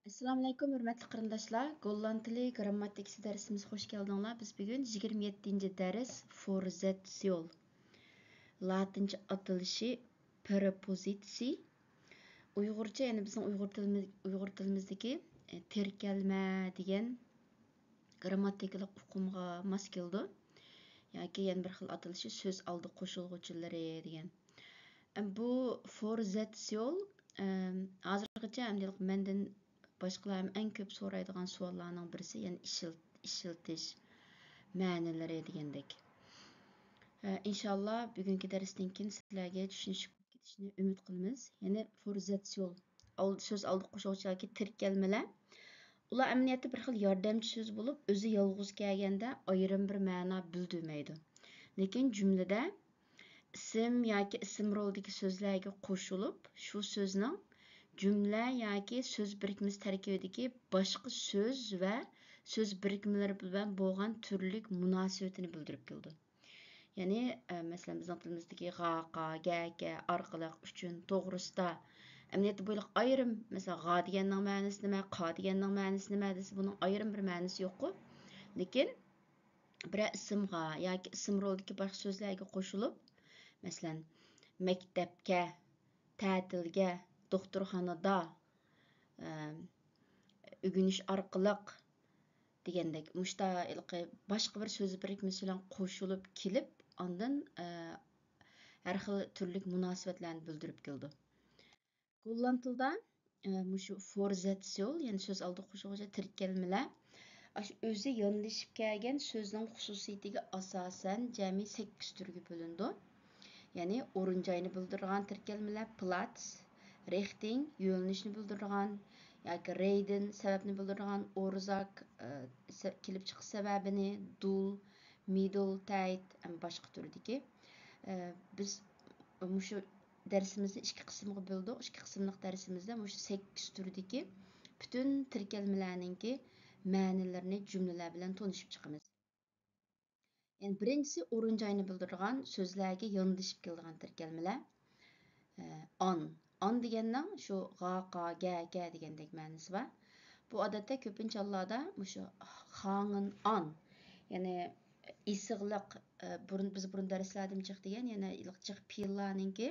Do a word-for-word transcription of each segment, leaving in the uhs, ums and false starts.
ئەسسالامۇئەلەيكۇم، ھۆرمەتلىك قېرىنداشلار! گوللاند تىلى گىرامماتىكىسى دەرسىمىزگە خۇش كەلدىڭلار. بىز بۈگۈن يىگىرمە يەتتىنچى دەرس، فورزەتسىيول. لاتىنچە ئاتىلىشى پرېپوزىتسىي. ئۇيغۇرچە، يەنى بىزنىڭ ئۇيغۇر تىلىمىز، ئۇيغۇر تىلىمىزدىكى، ئە، تىركەلمە دېگەن گىرامماتىكىلىق ئۇقۇمغا ماس كېلىدۇ. ياكى يەنە بىر خىل ئاتىلىشى سۆز ئالدى قوشۇلغۇچىلىرى دېگەن. ئەم، بۇ فورزەتسىيول، ئەم، ھازىرغىچە ئەمدى مەندىن باشقىلار ھەم ئەڭ كۆپ سورايدىغان سوئاللارنىڭ بىرسى، يەنى ئىشلىت-، ئىشلىتىش مەنىلىرى دېگەندەك. ئە، ئىنشاللا بۈگۈنكى دەرستىن كېيىن سىلەرگە چۈشىنىشىپ كېتىشىنى ئۈمىد قىلىمىز. يەنى فورزەتسىيول، ئالدى، سۆز ئالدى قوشۇلغۇچى ياكى تىركەلمىلەر، ئۇلار ئەمەلىيەتتە بىر خىل ياردەمچى سۆز بولۇپ، ئۆزى يالغۇز كەلگەندە ئايرىم بىر مەنا بىلدۈرمەيدۇ. لېكىن جۈملىدە ئىسىم ياكى ئىسىم رولىدىكى سۆزلەرگە قوشۇلۇپ، شۇ سۆزنىڭ جۈملە ياكى سۆز بىرىكمىسى تەركىبىدىكى باشقا سۆز ۋە سۆز بىرىكمىلىرى بىلەن بولغان تۈرلۈك مۇناسىۋىتىنى بىلدۈرۈپ كېلىدۇ. يەنى، ئە، مەسىلەن، بىزنىڭ تىلىمىزدىكى غا، قا، گە، كە، ئارقىلىق، ئۈچۈن، توغرىسىدا. ئەمەلىيەتتە بۇ ئايرىم، مەسىلەن، غا دېگەننىڭ مەنىسى نېمە، قا دېگەننىڭ مەنىسى نېمە دېسە، بۇنىڭ ئايرىم بىر مەنىسى يوققۇ. لېكىن بىرەر ئىسىمغا ياكى ئىسىم رولىدىكى باشقا سۆزلەرگە قوشۇلۇپ، مەسىلەن، مەكتەپكە، تەتىلگە، دوختۇرخانىدا، ئە، ئۆگىنىش ئارقىلىق دېگەندەك، مۇشتا ھېلىقى باشقا بىر سۆز بىرىكمىسى بىلەن قوشۇلۇپ كېلىپ، ئاندىن، ئە، ھەر خىل تۈرلۈك مۇناسىۋەتلەرنى بىلدۈرۈپ كېلىدۇ. گوللاند تىلىدا، ئە، مۇشۇ فورزەتسىيول، يەنى سۆز ئالدى قوشۇلغۇچى تىركەلمىلەر، ئاشۇ ئۆزى ياندىشىپ كەلگەن سۆزنىڭ خۇسۇسىيىتىگە ئاساسەن جەمئىي سەككىز تۈرگە بۆلۈنىدۇ. يەنى ئورۇن جاينى بىلدۈرىدىغان تىركەلمىلەر پلاتس، رىختىڭ، يۆنىلىشنى بىلدۈرىدىغان، ياكى رېيدىن، سەۋەبنى بىلدۈرىدىغان ئورزاك، ئە، سە-، كېلىپ چىقىش سەۋەبىنى، دۇل، مىدل، تەيت، ھەم باشقا تۈردىكى. ئە، بىز مۇشۇ دەرسىمىزنى ئىككى قىسىمغا بۆلدۇق. ئىككى قىسىملىق دەرسىمىزدە مۇشۇ سەككىز تۈردىكى پۈتۈن تىركەلمىلەرنىڭكى مەنىلىرىنى جۈملىلەر بىلەن تونۇشۇپ چىقىمىز. يەنى بىرىنچىسى ئورۇن جاينى بىلدۈرىدىغان سۆزلەرگە ياندىشىپ كېلىدىغان تىركەلمىلەر. ئە، ئان. ئان دېگەننىڭ شۇ غا، قا، گە، كە دېگەندەك مەنىسى بار. بۇ ئادەتتە كۆپىنچە ھاللاردا مۇشۇ خاڭىن ئان، يەنى ئېسىقلىق، ئە، بۇرۇن، بىز بۇرۇن دەرسلەردىمۇ جىق دېگەن، يەنى جىق پېئىللارنىڭكى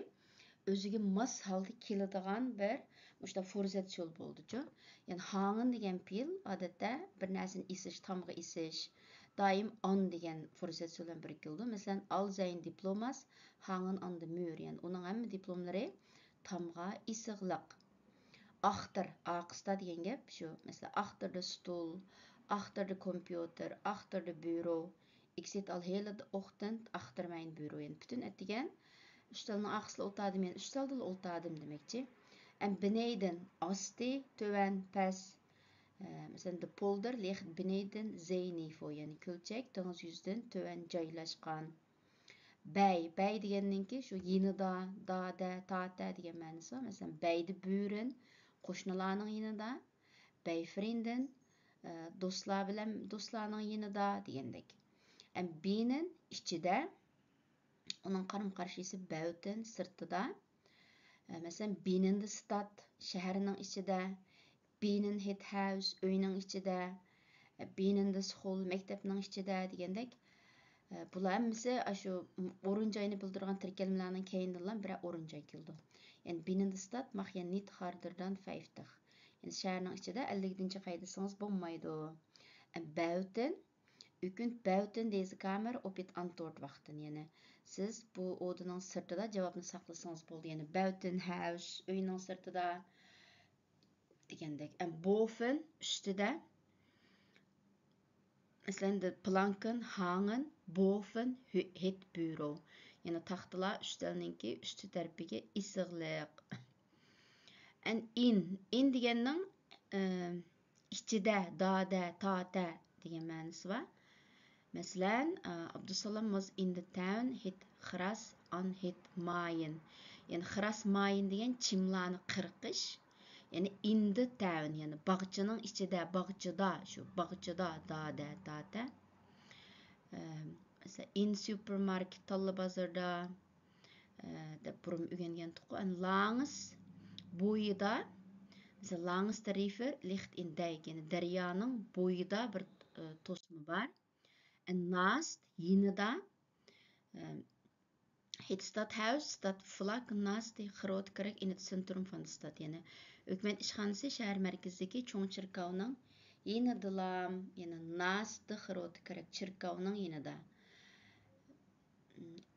ئۆزىگە ماس ھالدا كېلىدىغان بىر مۇشۇنداق فورزەتسىيول بولىدۇچۇ. يەنى ھاڭىن دېگەن پېئىل ئادەتتە بىر نەرسىنى ئېسىش، تامغا ئېسىش، دائىم ئان دېگەن فورزەتسىيول بىلەن بىرگە كېلىدۇ. مەسىلەن، ئال زەين دىپلوماس، ھاڭىن ئان دە مۈر، يەنى ئۇنىڭ ھەممە دىپلوملىرى تامغا ئېسىقلىق. ئاختىر، ئاقىستا دېگەن گەپ شۇ. مەسىلەن، ئاختىر دە ستۇل، ئاختىر دە كومپيۇتېر، ئاختىر دە بيۇرو، ئىكسىت ئال ھېلىدە ئوختىنت ئاختىرمەين بيۇرو، يەنى پۈتۈن ئەتىگەن ئۈستەلنىڭ ئارقىسىدا ئولتاردىم، يەنى ئۈستەلدىلا ئولتاردىم دېمەكچى. ئەم بىنەيدىن ئاستى، تۆۋەن، پەس. ئە، مەسىلەن، دە پولدېر لىخت بىنەيدىن زەي نىفو، يەنى كۆلچەك دېڭىز يۈزىدىن تۆۋەن جايلاشقان. بەي، بەي دېگەننىڭكى شۇ يېنىدا، دادە، تاتە دېگەن مەنىسى بار. مەسىلەن، بەيدە بۈرۈن، قوشنىلارنىڭ يېنىدا، بەيفرىندىن، ئە، دوستلار بىلەن، دوستلارنىڭ يېنىدا دېگەندەك. ئەم بىنىن ئىچىدە، ئۇنىڭ قارىمۇ قارشىسى بەۋتىن سىرتىدا. ئە، مەسىلەن، بىنىن دە ستات شەھەرنىڭ ئىچىدە، بىنىن ھېت ھەۋس ئۆينىڭ ئىچىدە، بىنىن دە سخول مەكتەپنىڭ ئىچىدە دېگەندەك. ئە، بۇلار ھەممىسى ئاشۇ ئورۇن جاينى بىلدۈرىدىغان تىركەلمىلەرنىڭ كەينىدىنلا بىرەر ئورۇن جاي كېلىدۇ. يەنى بىنىن دە ستات ماخ يەن نىت خاردىردان فەيفتىخ. يەنى شەھەرنىڭ ئىچىدە ئەللىك دىنچە قەيدىسىڭىز بولمايدۇ. ئە، بەۋتىن ئۆكۈنت بەۋتىن دېزى كامېر ئوپىت ئانتورت ۋاقتىن، يەنى سىز بۇ ئودىنىڭ سىرتىدا جاۋابنى ساقلىسىڭىز بولدى. يەنى بەۋتىن ھەۋس ئۆينىڭ سىرتىدا دېگەندەك. ئەم بوفېن ئۈستىدە، مەسىلەن، دە پلانكېن ھاڭېن بوفېن ھېت بيۇرو. يەنى تاختىلار ئۈستەلنىڭكى ئۈستى تەرىپىگە ئېسىقلىق. ئەن ئىن، ئىن دېگەننىڭ، ئە، ئىچىدە، دادە، تاتە دېگەن مەنىسى بار. مەسىلەن، ئە، ئابدۇسالام was in the town ھېت خراس ئان ھېت مايىن. يەنى خراس مايىن دېگەن چىملارنى قىرقىش. يەنى in the town، يەنى باغچىنىڭ ئىچىدە، باغچىدا، شۇ باغچىدا، دادە، تاتە. ئە، مەسىلەن، ئىن سۇپېرماركېت، تاللا بازىرىدا، ئە، دەپ بۇرۇن ئۆگەنگەنتۇققۇ. ئەنە لانگس بويىدا، مەسىلەن، langs de river ligt een dijk، يەنى دەريانىڭ بويىدا بىر، ئە، توسما بار. En naast، يېنىدا. ئە، het stadhuis staat vlak naast de grote kerk in het centrum van de stad. يەنى ھۆكۈمەت ئىشخانىسى شەھەر مەركىزىدىكى چوڭ چېركاۋنىڭ يېنىدىلا، يەنى naast de grote kerk، چېركاۋنىڭ يېنىدا.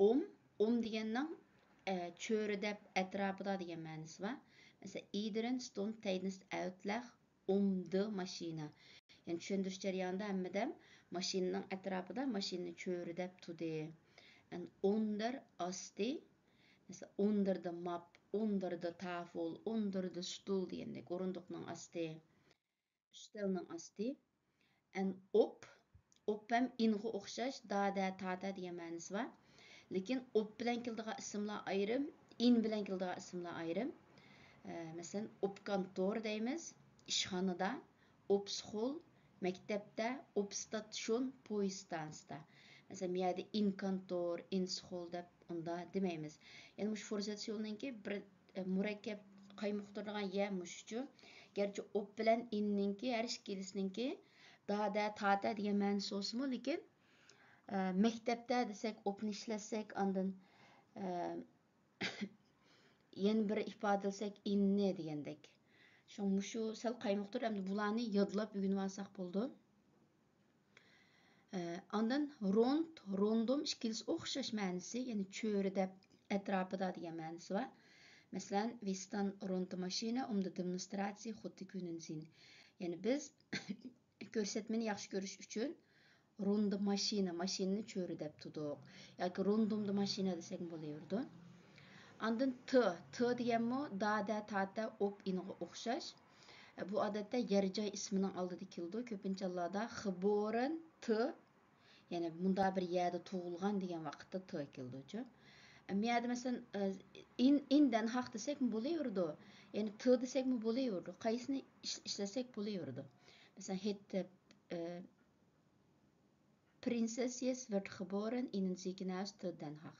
ئوم، ئوم دېگەننىڭ، ئە، چۆرىدەپ ئەتراپىدا دېگەن مەنىسى بار. مەسىلەن، Iedereen stond tijdens de uitleg om de machine. يەنى چۈشەندۈرۈش جەريانىدا ھەممىدەم ماشىنىنىڭ ئەتراپىدا ماشىنىنى چۆرىدەپ تۇردى. En onder asti، مەسىلەن، onder de map، onder de tafel، onder de stoel دېگەندەك، ئورۇندۇقنىڭ ئاستى، ئۈستەلنىڭ ئاستى. En op، op ھەم inغا ئوخشاش، da، دە، تا، تە دېگەن مەنىسى بار. لېكىن op بىلەن كېلىدىغان ئىسىملار ئايرىم، in بىلەن كېلىدىغان ئىسىملار ئايرىم. ئە، مەسىلەن، op kantoor دەيمىز، ئىشخانىدا، op school، مەكتەپتە، op station، پويىز ستانسىدا. مەسىلەن، بۇ يەردە in kantoor، in school دەپ ئۇنداق دېمەيمىز. يەنى مۇشۇ فرزەتسىيوننىڭكى بىر، ئە، مۇرەككەپ قايمۇقتۇرىدىغان يە مۇشۇچۇ. گەرچە op بىلەن inنىڭكى، ھەر ئىككىلىسىنىڭكى da، دە، تا، تە دېگەن مەنىسى بولسىمۇ، لېكىن، ئە، مەكتەپتە دېسەك، opنى ئىشلەتسەك، ئاندىن، ئە، يەنە بىر ئىپادىلىسەك، inنى دېگەندەك. شۇڭا مۇشۇ سەل قايمۇقتۇر، ئەمدى بۇلارنى يادلاپ ئۆگىنىۋالساق بولىدۇ. ئە، ئاندىن rond، rondom ئىككىلىسى ئوخشاش مەنىسى، يەنى چۆرىدەپ، ئەتراپىدا دېگەن مەنىسى بار. مەسىلەن، vi staan rond de machine om de demonstratie goed te kunnen zien. يەنى بىز كۆرسەتمىنى ياخشى كۆرۈش ئۈچۈن rond de machine، ماشىنىنى چۆرىدەپ تۇردۇق. ياكى rondom de machine دېسەكمۇ بولۇۋېرىدۇ. ئاندىن t، t دېگەنمۇ da، دە، تا، تە، op، inغا ئوخشاش. بۇ ئادەتتە يەر جاي ئىسمىنىڭ ئالدىدا كېلىدۇ. كۆپىنچە ھاللاردا geboren te، يەنى مۇنداق بىر يەردە تۇغۇلغان دېگەن ۋاقىتتا te كېلىدۇچۇ. ئەمما يەردە مەسىلەن، ئە، in، in Den Haag دېسەكمۇ بولۇۋېرىدۇ. يەنى te دېسەكمۇ بولۇۋېرىدۇ. قايسىنى ئىش-، ئىشلەتسەك بولۇۋېرىدۇ. مەسىلەن، het، ئە، Prinsesjes werd geboren in een ziekenhuis te Den Haag.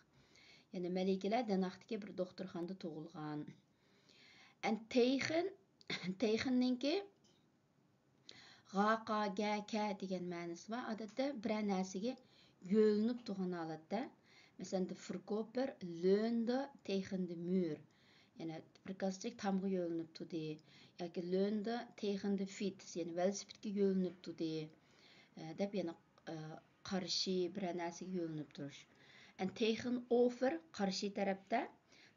يەنى مەلىكىلەر دەنھاغتىكى بىر دوختۇرخانىدا تۇغۇلغان. En tegen، tegenنىڭكى غا، قا، گە، كە دېگەن مەنىسى بار. ئادەتتە بىرەر نەرسىگە يۆلىنىپ تۇرغان ھالەتتە. مەسىلەن، de verkoper leunde tegen de muur. يەنى بىر كاسسىچىك تامغا يۆلىنىپ تۇردى. ياكى leunde tegen de fiets، يەنى ۋېلىسىپىتكە يۆلىنىپ تۇردى، ئە، دەپ يەنە، ئە، قارشى بىرەر نەرسىگە يۆلىنىپ تۇرۇش. En tegenover، قارشى تەرەپتە.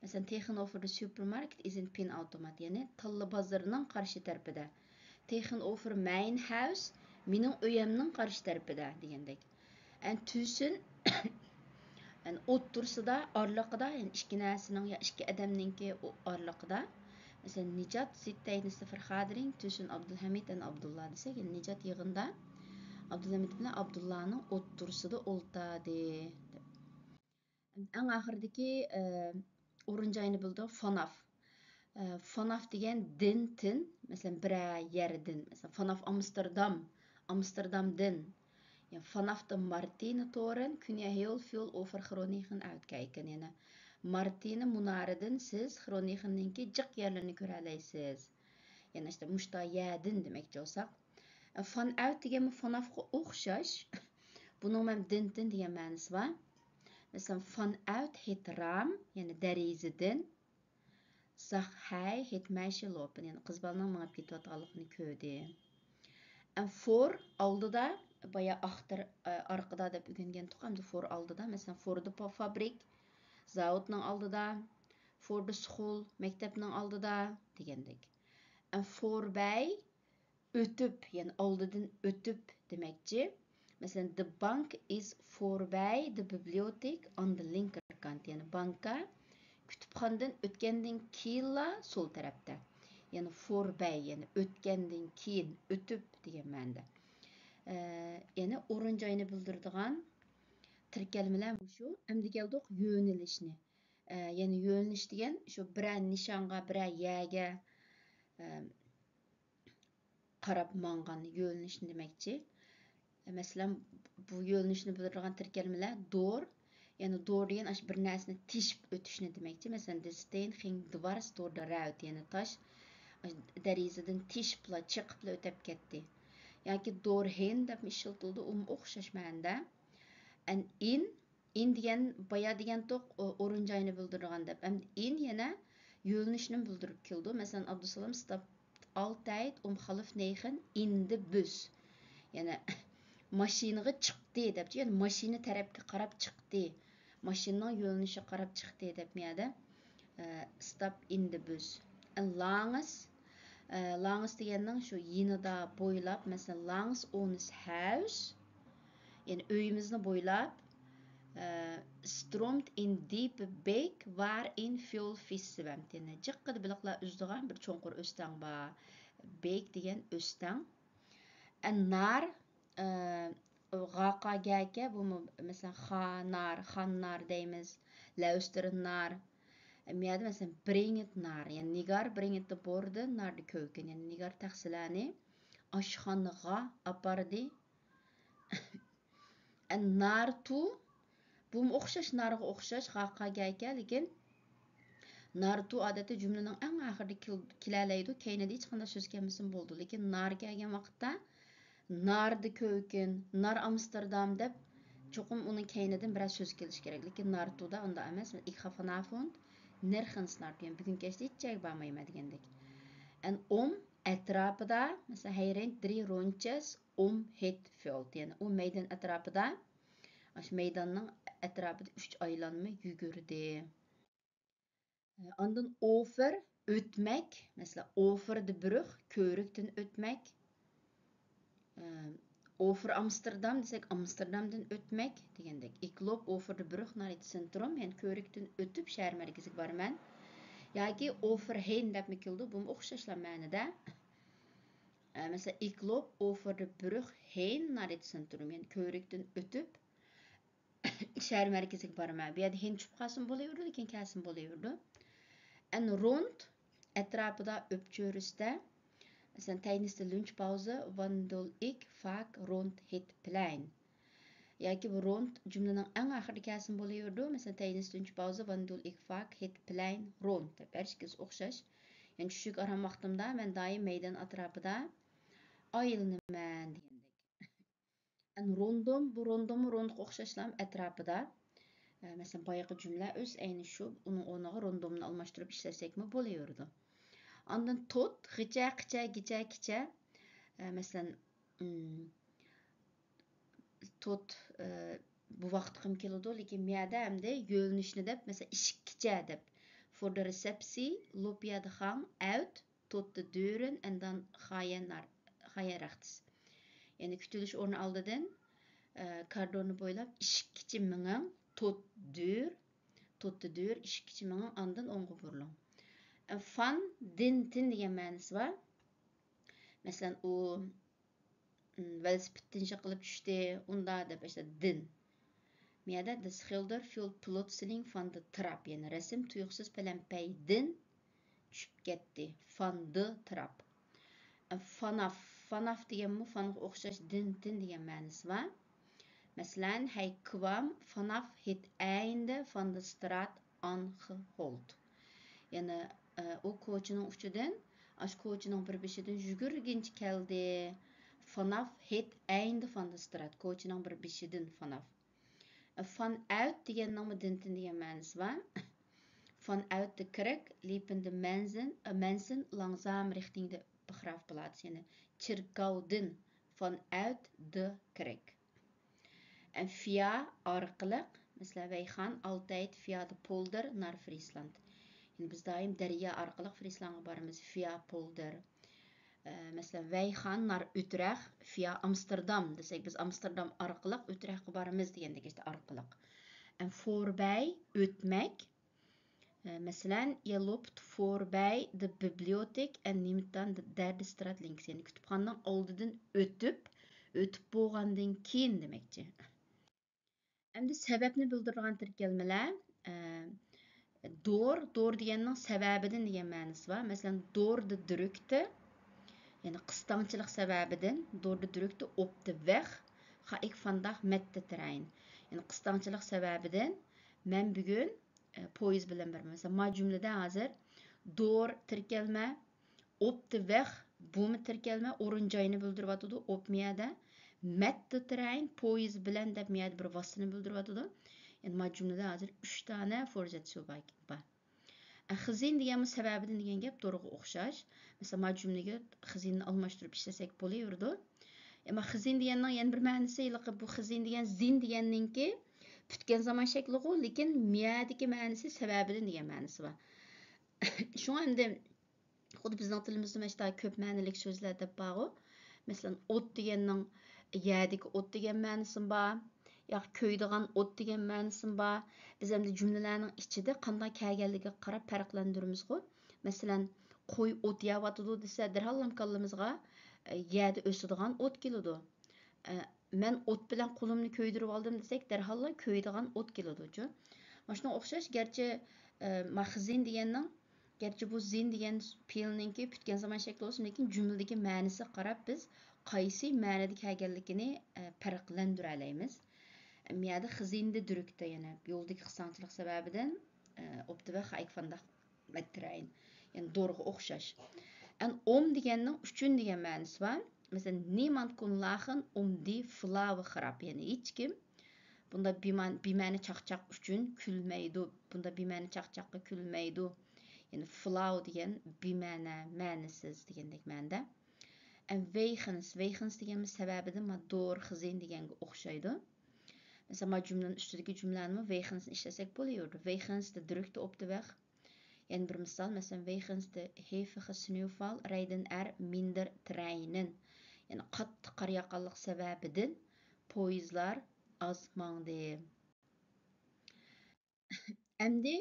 مەسىلەن، tegenover de supermarkt is een pinautomaat، يەنى تاللا بازىرىنىڭ قارشى تەرىپىدە. Tegenover mijn huis، مېنىڭ ئۆيەمنىڭ قارشى تەرىپىدە دېگەندەك. En tussen، يەنى ئوتتۇرىسىدا، ئارىلىقىدا، يەنى ئىككى نەرسىنىڭ يا ئىككى ئادەمنىڭكى ئو-، ئارىلىقىدا. مەسىلەن، Nijat zit tijdens de vergadering tussen Abdulhamid en Abdullah دېسەك، يەنى نىجات يىغىندا ئابدۇلھەمىد بىلەن ئابدۇللانىڭ ئوتتۇرىسىدا ئولتۇردى. ئەڭ ئاخىرىدىكى، ئە، ئورۇن جاينى بىلدۇق، فاناف. ئە، فاناف دېگەن دىن، تىن. مەسىلەن، بىرەر يەردىن. مەسىلەن، فاناف ئامستېردام، ئامستېردامدىن. يا فاناف دە مارتىنە تورېن كۈن يە ھېيول فيول ئوفېر خرونىخېن ئەۋتكەيكەن. يەنى مارتىنە مۇنارىدىن سىز خرونىخېننىڭكى جىق يەرلىرىنى كۆرەلەيسىز. يەنى ئىشتە مۇشتا يەدىن دېمەكچى بولساق. فان ئەۋت دېگەنمۇ فانافقا ئوخشاش. بۇنىڭ مەن دىن، تىن دېگەن مەنىسى بار. مەسىلەن، فان ئەۋت هېت رام، يەنى دەرىزىدىن. Zag hij het meisje lopen، يەنى قىز بالىنىڭ مېڭىپ كېتىۋاتقانلىقىنى كۆردى. En voor، ئالدىدا، بايا ئاختىر، ئە، ئارقىدا دەپ ئۆگەنگەنتۇق، ئەمدى voor ئالدىدا، مەسىلەن، voor de pa-، fabriek، زاۋۇتنىڭ ئالدىدا، voor de school، مەكتەپنىڭ ئالدىدا دېگەندەك. En voorbij، ئۆتۈپ، يەنى ئالدىدىن ئۆتۈپ دېمەكچى. مەسىلەن، de bank is voorbij de bibliotheek aan de linkerkant، يەنى بانكا كۇتۇپخانىدىن ئۆتكەندىن كېيىنلا سول تەرەپتە. يەنى voorbij، يەنى ئۆتكەندىن كېيىن، ئۆتۈپ دېگەن مەنىدە. ئە، يەنى ئورۇن جاينى بىلدۈرىدىغان تىركەلمىلەر مۇشۇ. ئەمدى كەلدۇق يۆنىلىشنى. ئە، يەنى يۆنىلىش دېگەن شۇ بىرەر نىشانغا، بىرەر يەرگە، ئە، قاراپ ماڭغان يۆنىلىشنى دېمەكچى. مەسىلەن، بۇ يۆنىلىشنى بىلدۈرىدىغان تىركەلمىلەر دور، يەنى دور دېگەن ئاشۇ بىر نەرسىنى تېشىپ ئۆتۈشنى دېمەكچى. مەسىلەن، de steen ging dwars door de ruit، يەنى تاش دېرىزىدىن تېشىپلا، چېقىپلا ئۆتەپ كەتتى. ياكى دورھېن دەپمۇ ئىشلىتىلىدۇ، ئۇمۇ ئوخشاش مەنىدە. ئەن ئىن، ئىن دېگەن بايا دېگەنتۇق، ئورۇن جاينى بىلدۈرىدىغان دەپ. ئەمدى ئىن يەنە يۆنىلىشنى بىلدۈرۈپ كېلىدۇ. مەسىلەن، ئابدۇسالام ستاپت ئالتەيت ئۇم خالىف نېيخېن ئىن دە بۈس. يەنى ماشىنىغا چىقتى دەپتۇ. يەنى ماشىنا تەرەپكە قاراپ چىقتى. ماشىنىنىڭ يۆنىلىشىگە قاراپ چىقتى دەپ مۇ يەردە، ئە، ستاپ ئىن دە بۈس. ئەن لانگس، ئە، لانگس دېگەننىڭ شۇ يېنىدا، بويلاپ، مەسىلەن، لانگس ئونس ھەۋس، يەنى ئۆيىمىزنى بويلاپ، ئە، سترومت ئىن دىپ بېك ۋار ئىن فيول فىس سىۋەمت. يەنى جىققىدە بېلىقلار ئۈزىدىغان بىر چوڭقۇر ئۆستەڭ بار. بېك دېگەن ئۆستەڭ. ئەن نار، ئە، غاقا گەكە، بۇمۇ، مەسىلەن، خا نار، خان نار دەيمىز، لەۋستىرىن نار. ئەم، يەردە، مەسىلەن، برىڭىت نار، يەنى نىگار برىڭىت بوردى، ناردا كۆۋكىن، يەنى نىگار تەخسىلەرنى ئاشخانىغا ئاپاردى. ئەن نارتۇ، بۇمۇ ئوخشاش، نارغا ئوخشاش، غاقا گەكە، لېكىن نارتۇ ئادەتتە جۈملىنىڭ ئەڭ ئاخىرىدا كېل-، كېلەلەيدۇ، كەينىدە ھېچقانداق سۆز كەلمىسىمۇ بولىدۇ. لېكىن نار كەلگەن ۋاقىتتا ناردا كۆۋكىن، نار ئامستېردام دەپ چوقۇم ئۇنىڭ كەينىدىن بىرەر سۆز كېلىشى كېرەك. لېكىن نارتۇدا ئۇنداق ئەمەس. ئىخ ھاف فانافونت نېرخېنس نارتۇ، يەنى بۈگۈن كەچتە ھېچ جايغا بارمايمەن دېگەندەك. ئەن ئوم ئەتراپىدا، مەسىلەن، ھەيرېنت درى رونچەس ئوم ھېت فيولت، يەنى ئۇ مەيدان ئەتراپىدا، ئاشۇ مەيداننىڭ ئەتراپىدا ئۈچ ئايلانما يۈگۈردى. ئاندىن ئوفېر، ئۆتمەك. مەسىلەن، ئوفېر دە بروخ، كۆۋرۈكتىن ئۆتمەك. ئوفېر ئامستېردام دېسەك، ئامستېردامدىن ئۆتمەك دېگەندەك. ئىكلوپ ئوفېر دە بروخ نار ئېت سېنتروم، يەنى كۆۋرۈكتىن ئۆتۈپ شەھەر مەركىزىگە بارىمەن. ياكى ئوفېر ھېن دەپمۇ كېلىدۇ، بۇمۇ ئوخشاشلا مەنىدە. ئە، مەسىلەن، ئىكلوپ ئوفېر دە بروخ ھېن نار ئېت سېنتروم، يەنى كۆۋرۈكتىن ئۆتۈپ شەھەر مەركىزىگە بارىمەن. بۇ يەردە ھېن چۈشۈپ قالسىمۇ بولۇۋېرىدۇ، لېكىن كەلسىمۇ بولۇۋېرىدۇ. ئەن روند ئەتراپىدا، ئۆپچۆرىسىدە، مەسىلەن، تەينىستە لۈنچ پاۋزا ۋاندول ئىك فاك روند ھېت پلەين. ياكى بۇ روند جۈملىنىڭ ئەڭ ئاخىرىدا كەلسىمۇ بولۇۋېرىدۇ. مەسىلەن، تەينىستە لۈنچ پاۋزا ۋاندول ئىك فاك ھېت پلەين روند دەپ ھەر ئىككىسى ئوخشاش. يەنى چۈشلۈك ئارام ۋاقتىمدا مەن دائىم مەيدان ئەتراپىدا ئايلىنىمەن دېگەندەك. ئەن روندوم، بۇ روندوممۇ روندقا ئوخشاشلا ئەتراپىدا. ئە، مەسىلەن، بايىقى جۈملە ئۆز ئەينى شۇ، ئۇنىڭ ئورنىغا روندومنى ئالماشتۇرۇپ ئىشلەتسەكمۇ بولۇۋېرىدۇ. ئاندىن توت، غىچە، قىچە، گىچە، كىچە. ئە، مەسىلەن، ئىم، توت، ئە، بۇ ۋاقىتقىمۇ كېلىدۇ، لېكىن مۇ يەردە ئەمدى يۆنىلىشنى دەپ، مەسىلەن، ئىشىككىچە دەپ. فور دە رېسەپسىي، لوپيادخاڭ، ئەۋت، توتتى دۆرۈن ئەندان خايەن نار-، خايەن رەختىس. يەنى كۈتۈلۈش ئورنى ئالدىدىن، ئە، كارىدورنى بويلاپ ئىشىككىچە مېڭىڭ، توت دۆر، توتتى دۆر، ئىشىككىچە مېڭىڭ، ئاندىن ئوڭغا بۇرۇلۇڭ. ئە، فان دىن تىن دېگەن مەنىسى بار. مەسىلەن، ئۇ، م، ۋېلىسىپىتتىن يىقىلىپ چۈشتى، ئۇندا دەپ ئاشۇ دىن. مۇ يەردە دە سخىلدېر فۇل پلۇتسلىنگ فان دە تراپ، يەنى رەسىم تۇيۇقسىز پەلەمپەيدىن چۈشۈپ كەتتى. فان دە تراپ. فاناف، فاناف دېگەنمۇ فانغا ئوخشاش دىن تىن دېگەن مەنىسى بار. مەسىلەن، ھەي كۋام فاناف ھېت ئەيندە فان دە سترات ئانخ ھولت. يەنى، ئە، ئۇ كوچىنىڭ ئۇچىدىن، ئاشۇ كوچىنىڭ بىر بېشىدىن يۈگۈرگىنىچە كەلدى. فاناف ھېت ئەيندە فان دە سترات، كوچىنىڭ بىر بېشىدىن فاناف. فان ئەۋت دېگەننىڭمۇ دىن تىن دېگەن مەنىسى بار. فان ئەۋت دە كرىك لېپىن دە مەنزىن، ئە، مەنسىن لانگزام رىختىنگ دە بخراف پلاتس، يەنى چېركاۋدىن فان ئەۋت دە كرىك. ئە، فىيا ئارقىلىق، مەسىلەن، ۋەيخان ئالتەيت فىيا دە پولدېر نار فرىسلاند. يەنى بىز دائىم دەريا ئارقىلىق فرىسلاندغا بارىمىز، فىيا پولدېر. ئە، مەسىلەن، ۋەيخان نار ئۈترەخ، فىيا ئامستېردام دېسەك، بىز ئامستېردام ئارقىلىق ئۈترەخكە بارىمىز دېگەندەك ئىشتە ئارقىلىق. ئە، فوربەي ئۆتمەك. ئە، مەسىلەن، يە لوپت فوربەي دە بىبلىيوتېك ئەن نېمتان دەردىسترات لىنكس، يەنى كۇتۇپخانىنىڭ ئالدىدىن ئۆتۈپ، ئۆتۈپ بولغاندىن كېيىن دېمەكچى. ئەمدى سەۋەبنى بىلدۈرىدىغان تىركەلمىلەر، ئە، دور، دور دېگەننىڭ سەۋەبىدىن دېگەن مەنىسى بار. مەسىلەن، دور دە درۈكتە، يەنى قىستاڭچىلىق سەۋەبىدىن، دور دە درۈكتە ئوپ دە ۋەخ، خا ئىك فانداخ مەتتە ترەين. يەنى قىستاڭچىلىق سەۋەبىدىن مەن بۈگۈن، ئە، پويىز بىلەن بارىمەن. مەسىلەن، ما جۈملىدە ھازىر دور تىركەلمە، ئوپتىۋېخ، بۇمۇ تىركەلمە، ئورۇن جاينى بىلدۈرۈۋاتىدۇ، ئوپ مىيەدە. مەتتىترەين، پويىز بىلەن دەپ مىيەدە بىر ۋاسىتىنى بىلدۈرۈۋاتىدۇ. يەنى ما جۈملىدە ھازىر ئۈچ دانە فورزەتسىيو بار. ئە، خىزىن دېگەنمۇ سەۋەبىدىن دېگەن گەپ دورىغا ئوخشاش. مەسىلەن، ما جۈملىگە خىزىننى ئالماشتۇرۇپ ئىشلەتسەك بولۇۋېرىدۇ. ئەمما خىزىن دېگەننىڭ يەنە بىر مەنىسى، ھېلىقى بۇ خىزىن دېگەن زىن دېگەننىڭكى پۈتكەن زامان شەكلىغۇ، لېكىن مىيەدىكى مەنىسى سەۋەبىدىن دېگەن مەنىسى بار. شۇڭا ئەمدى خۇددى بىزنىڭ تىلىمىزدا مانا شۇنداق كۆپ مەنىلىك سۆزلەر دەپ بارغۇ. مەسىلەن، ئوت دېگەننىڭ يەردىكى ئوت دېگەن مەنىسىمۇ بار، ياكى كۆيىدىغان ئوت دېگەن مەنىسىمۇ بار. بىز ئەمدى جۈملىلەرنىڭ ئىچىدە قانداق كەلگەنلىكىگە قاراپ پەرقلەندۈرىمىزغۇ. مەسىلەن، قوي ئوت يەۋاتىدۇ دېسە، دەرھاللا كاللىمىزغا، ئە، يەردە ئۆسىدىغان ئوت كېلىدۇ. ئە، مەن ئوت بىلەن قولۇمنى كۆيدۈرۈپ ئالدىم دېسەك، دەرھاللا كۆيىدىغان ئوت كېلىدۇچۇ. مانا شۇنىڭغا ئوخشاش، گەرچە، ئە، ما خىزىن دېگەننىڭ، گەرچە بۇ زىن دېگەن پېئىلنىڭكى پۈتكەن زامان شەكلى بولسىمۇ، لېكىن جۈملىدىكى مەنىسىگە قاراپ بىز قايسى مەنىدە كەلگەنلىكىنى، ئە، پەرقلەندۈرەلەيمىز. ئە، مەدە خىزىندە دۈرۈكتە يەنە يولدىكى قىستاڭچىلىق سەۋەبىدىن، ئە، ئوپتىۋە خايكفانداق مەتتىرەين. يەنى دورغا ئوخشاش. ئەن ئوم دېگەننىڭ ئۈچۈن دېگەن مەنىسى بار. مەسىلەن، نىماند كۇن لاخېن ئۇم دى فلاۋ خىراپ. يەنى ھېچكىم بۇنداق بىمان-، بىمەنە چاقچاق ئۈچۈن كۈلمەيدۇ. بۇنداق بىمەنە چاقچاققا كۈلمەيدۇ. يەنى فلاۋ دېگەن بىمەنە، مەنىسىز دېگەندەك مەنىدە. ئەن ۋېيخېنس، ۋېيخېنس دېگەنمۇ سەۋەبىدىن ما دور خىزىن دېگەنگە ئوخشايدۇ. مەسىلەن، ما جۈملىنىڭ ئۈستىدىكى جۈملەنىمۇ ۋېيخېنسنى ئىشلەتسەك بولۇۋېرىدۇ. ۋېيخېنس دە دۈرۈكتە ئوپتىۋېخ. يەنە بىر مىسال، مەسىلەن، ۋېيخېنس دە ھېفىخ سنيۇفال رەيدىن ئەر مىندېر ترەينىن. يەنى قاتتىق قار ياغقانلىق سەۋەبىدىن پويىزلار ئاز ماڭدى. ئەمدى،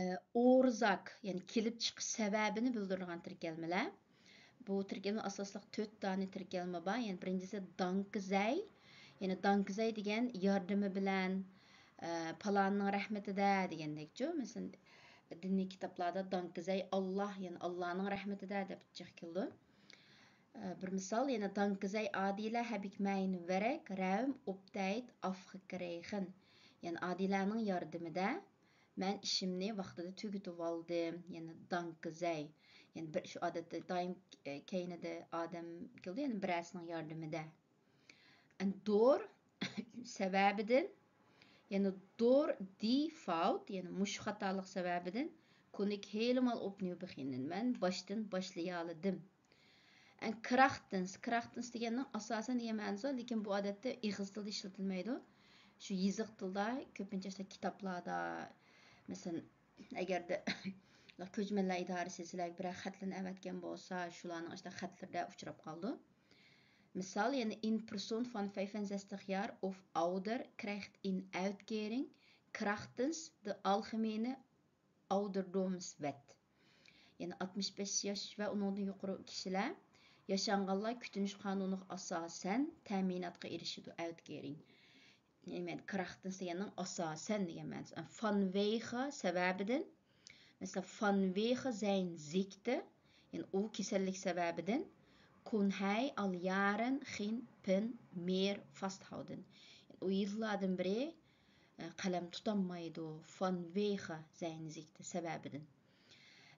ئە، ئورزاك، يەنى كېلىپ چىقىش سەۋەبىنى بىلدۈرىدىغان تىركەلمىلەر. بۇ تىركەلمە ئاساسلىق تۆت دانە تىركەلمە بار. يەنى بىرىنچىسى دانكزەي. يەنى دانكزەي دېگەن ياردىمى بىلەن، ئە، پالاننىڭ رەھمىتىدە دېگەندەكچۇ. مەسىلەن، دىنىي كىتابلاردا دانكزەي ئاللا، يەنى ئاللانىڭ رەھمىتىدە دەپ جىق كېلىدۇ. ئە، بىر مىسال، يەنە دانكزەي ئادىلە ھەبىك مەين ۋەرەك رەۋم ئوپتەيت ئافخكرەيخىن. يەنى ئادىلەنىڭ ياردىمىدە مەن ئىشىمنى ۋاقتىدا تۈگىتىۋالدىم. يەنى دانكزەي. يەنى بىر شۇ ئادەتتە دائىم، ئە، كەينىدە ئادەم كېلىدۇ، يەنى بىرەرسىنىڭ ياردىمىدە. ئەن دور سەۋەبىدىن، يەنى دور دى فاوت، يەنى مۇشۇ خاتالىق سەۋەبىدىن كۇنىك ھېلىمال ئوپنىيو بىخىنىن، مەن باشتىن باشلىيالىدىم. ئەن كراختنس، كراختنس دېگەننىڭ ئاساسەن دېگەن مەنىسى بار، لېكىن بۇ ئادەتتە ئېغىز تىلدا ئىشلىتىلمەيدۇ. شۇ يېزىق تىلدا كۆپىنچە ئىشتا كىتابلاردا، مەسىلەن، ئەگەردە كۆچمەنلەر ئىدارىسى سىلەرگە بىرەر خەتلەرنى ئەۋەتكەن بولسا، شۇلارنىڭ ئىشتا خەتلىرىدە ئۇچراپ قالىدۇ. مىسال، يەنە in person van vyfenzestig jaar of ouder krijgt in uitkering krachtens de algemene ouderdomswet. يەنى ئاتمىش بەش ياش ۋە ئۇنىڭدىن يۇقىرى كىشىلەر ياشانغانلار كۈتۈنۈش قانۇنىغا ئاساسەن تەمىناتقا ئېرىشىدۇ، ئەۋتكېرىنگ. نېمە، كراختنس دېگەننىڭ ئاساسەن دېگەن مەنىسى. فانۋېيخا سەۋەبىدىن، مەسىلەن، فانۋېيخا زەين زىكتە، يەنى ئۇ كېسەللىك سەۋەبىدىن، كۇنھەي ئال يارەن خىن پىن مېر فاستھاودىن. يەنى ئۇ يىللاردىن بېرى، ئە، قەلەم تۇتالمايدۇ. فانۋېيخا زەين زىكتە سەۋەبىدىن.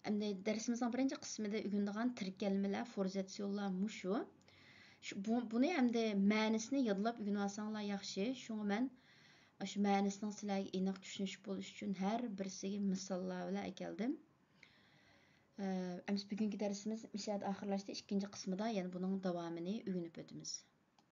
ئەمدى دەرسىمىزنىڭ بىرىنچى قىسمىدا ئۆگىنىدىغان تىركەلمىلەر، فورزاتسىيونلار مۇشۇ. شۇ، بۇ، بۇنى ئەمدى مەنىسىنى يادلاپ ئۆگىنىۋالساڭلار ياخشى. شۇڭا مەن ئاشۇ مەنىسىنىڭ سىلەرگە ئېنىق چۈشىنىش بولۇش ئۈچۈن ھەر بىرسىگە مىساللار بىلەن ئەكەلدىم. ئە، ئەمىسە بۈگۈنكى دەرسىمىز مۇشۇ يەردە ئاخىرلاشتى. ئىككىنچى قىسمىدا يەنە بۇنىڭ داۋامىنى ئۆگىنىپ ئۆتىمىز.